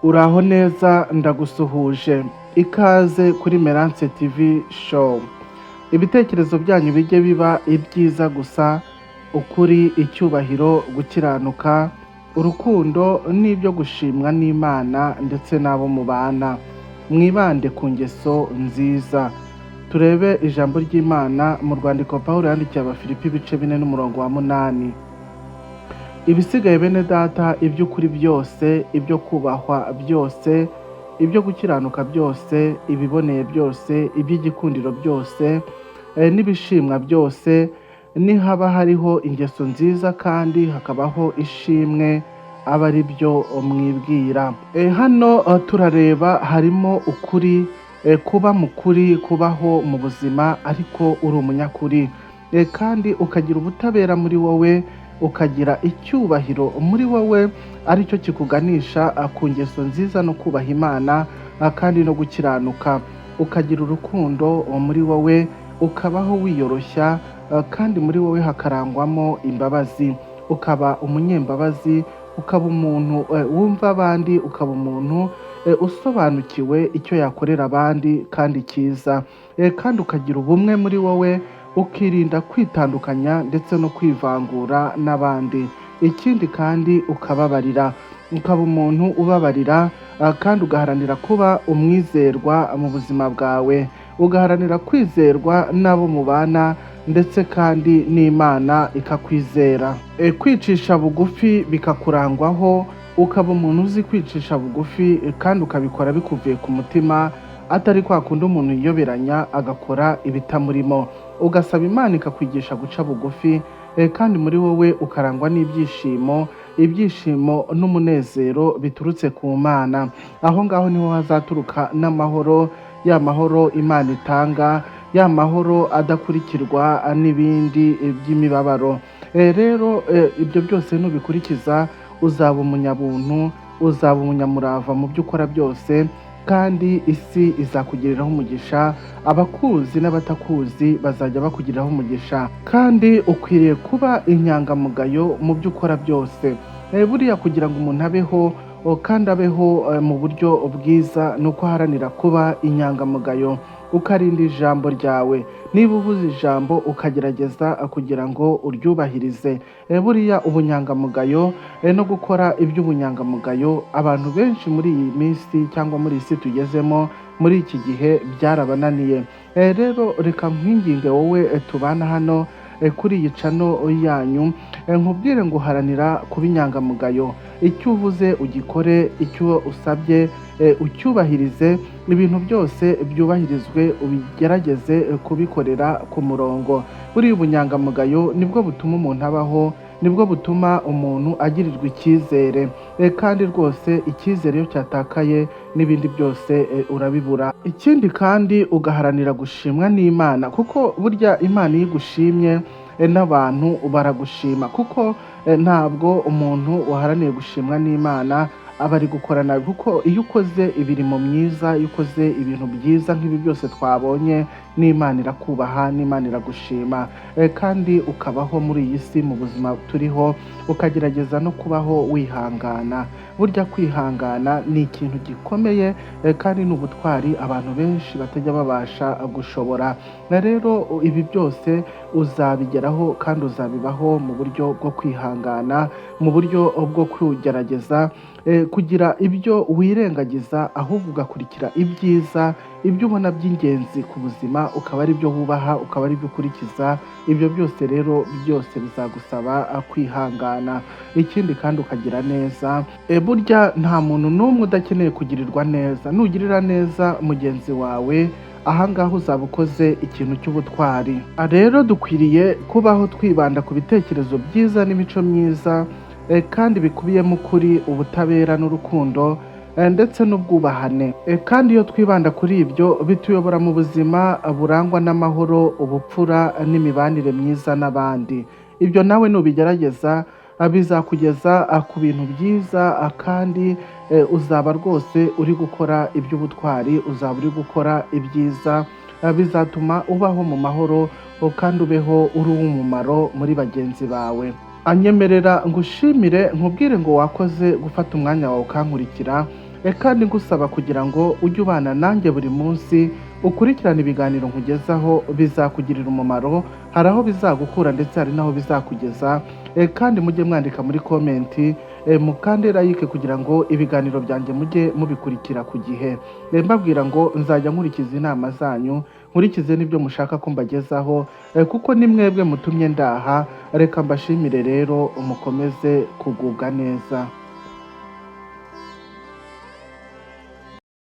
Uraho neza, ndagusuhuje. Ikaze kuri Merance TV Show. Ibitekerezo byanyu bijye biba ibyiza gusa, ukuri, icyubahiro, gukiranuka, urukundo n'ibyo gushimwa n'Imana ndetse n'abo mubana. Mwibande ku ngeso nziza. Turebe ijambo ry'Imana mu rwandiko Pawulo yandikiye Abafilipi, ibice 4 n'umurongo wa 8. Ibisigaye, bene Data, iby'ukuri byose, ibyo kubahwa byose, ibyo gukiranuka byose, ibiboneye byose, iby'igikundiro byose, n'ibishimwa byose, nihaba hariho ingeso nziza kandi hakabaho ishimwe, aba ari byo mwibwira. Hano turareba harimo ukuri, kuba mu kuri, kubaho mu buzima ariko uri umunyakuri, kandi ukagira ubutabera muri wowe, ukagira icyubahiro muri wowe, aricyo kikuganisha ku ngeso nziza no kubaha Imana, kandi no gukiranuka. Ukagira urukundo muri wowe, ukabaho wiyoroshya, kandi muri wowe hakarangwamo imbabazi, ukaba umunyembabazi, ukaba umuntu wumva abandi, ukaba umuntu usobanukiwe icyo yakorera abandi kandi cyiza, kandi ukagira ubumwe muri wowe, ukirinda kwitandukanya ndetse no kwivangura n'abandi. Ikindi kandi ukababarira, ukaba umuntu ubabarira, kandi ugaharanira kuba umwizerwa mu buzima bwawe, ugaharanira kwizerwa n'abo mubana, ndetse kandi n'Imana ikakwizera. Kwicisha bugufi bikakurangwaho, ukaba umuntu uzi kwicisha bugufi, kandi ukabikora bikuvuye ku mutima, atari kwa kundi umuntu yiyoberanya agakora ibitamurimo. Ugasaba Imana ikakwigisha guca bugufi, kandi muri wowe ukarangwa n'ibyishimo, ibyishimo n'umunezero biturutse ku Mana. Aho ngaho niho hazaturuka n'amahoro, ya mahoro Imana itanga, ya mahoro adakurikirwa n'ibindi by'imibabaro. Rero ibyo byose nubikurikiza, uzaba umunyabuntu, uzaba umunyamurava mu byo ukora byose, kandi isi izakugiriraho umugisha. Abakuzi n'abatakuzi bazajya bakugiriraho umugisha. Kandi ukwiriye kuba inyangamugayo mu byo ukora byose. Buriya kugira ngo umuntu abeho kandi abeho mu buryo bwiza, ni uko aharanira kuba inyangamugayo, ukarinda ijambo ryawe. Niba uvuze ijambo, ukagerageza kugira ngo uryubahirize. Buriya ubunyangamugayo no gukora iby'ubunyangamugayo, abantu benshi muri iyi minsi cyangwa muri iyi si tugezemo muri iki gihe byarabananiye. Rero reka nkwinginge wowe tubana hano kuri iyi channel yanyu, nkubwire ngo haranira kuba inyangamugayo. Icyo uvuze ugikore, icyo usabye ucyubahirize, ibintu byose byubahirizwe, ubigerageze kubikorera ku murongo. Buriya ubunyangamugayo nibwo butuma umuntu abaho, nibwo butuma umuntu agirirwa icyizere. Kandi rwose icyizere iyo cyatakaye, n'ibindi byose urabibura. Ikindi kandi ugaharanira gushimwa n'Imana, kuko burya Imana iyo igushimye, n'abantu baragushima, kuko ntabwo umuntu waharaniye gushimwa n'Imana aba ari gukora nabi, kuko iyo ukoze imirimo myiza, iyo ukoze ibintu byiza nk'ibi byose twabonye, n'Imana irakubaha, n'Imana iragushima. Kandi ukabaho muri iyi si mu buzima turiho, ukagerageza no kubaho wihangana. Burya kwihangana ni ikintu gikomeye, kandi ni ubutwari abantu benshi batajya babasha gushobora. Na rero ibi byose uzabigeraho kandi uzabibaho mu buryo bwo kwihangana, mu buryo bwo kugerageza kugira ibyo wirengagiza, ahubwo ugakurikira ibyiza, ibyo ubona by'ingenzi ku buzima, ukaba ari byo wubaha, ukaba ari byo ukurikiza. Ibyo byose rero byose bizagusaba kwihangana. Ikindi kandi ukagira neza. Burya nta muntu n'umwe udakeneye kugirirwa neza. Nugirira neza mugenzi wawe, ahangaha uzaba ukoze ikintu cy'ubutwari. Rero dukwiriye kubaho twibanda ku bitekerezo byiza n'imico myiza, kandi bikubiyemo ukuri, ubutabera n'urukundo, ndetse n'ubwubahane. Kandi iyo twibanda kuri ibyo, bituyobora mu buzima burangwa n'amahoro, ubupfura n'imibanire myiza n'abandi. Ibyo nawe nubigerageza, bizakugeza ku bintu byiza, kandi uzaba rwose uri gukora iby'ubutwari, uzaba uri gukora ibyiza, bizatuma ubaho mu mahoro, kandi ubeho uri uw'umumaro muri bagenzi bawe. Anyemerera ngushimire, nkubwire ngo wakoze gufata umwanya wawe ukankurikira. Kandi ngusaba kugira ngo ujye ubana nanjye buri munsi, ukurikirane ibiganiro nkugezaho, bizakugirira umumaro, hari aho bizagukura ndetse hari n'aho bizakugeza. Kandi mujye mwandika muri comment, mukande like kugira ngo ibiganiro byanjye mujye mubikurikira ku gihe. Mbabwira ngo nzajya nkurikiza inama zanyu, nkurikize n'ibyo mushaka ko mbagezaho, kuko ni mwebwe mutumye ndaha. Reka mbashimire rero, mukomeze kugubwa neza.